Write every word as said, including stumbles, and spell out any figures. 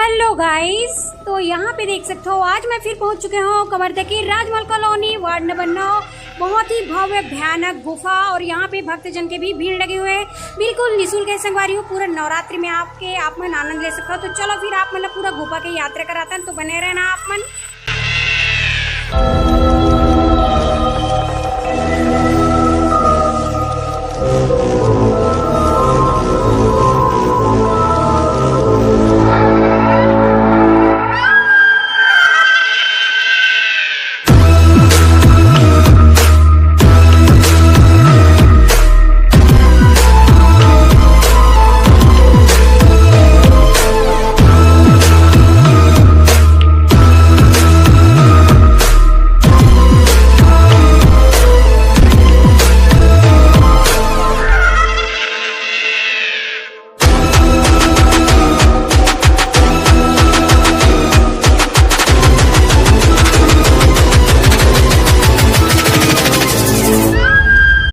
Hello गाइस, तो यहाँ पे देख सकते हो, आज मैं फिर पहुंच चुके हूँ कवर्धा की राजमहल कॉलोनी, वार्ड नंबर नौ। बहुत ही भव्य भयानक गुफा और यहाँ पे भक्तजन के भी भीड़ लगे हुए हैं। बिल्कुल निःशुल्क है संगवारी हो, पूरा नवरात्रि में आपके आप मन आनंद ले सकते हो। तो चलो फिर आप मन ला पूरा गुफा के यात्रा कराता है, तो बने रहना आप मन।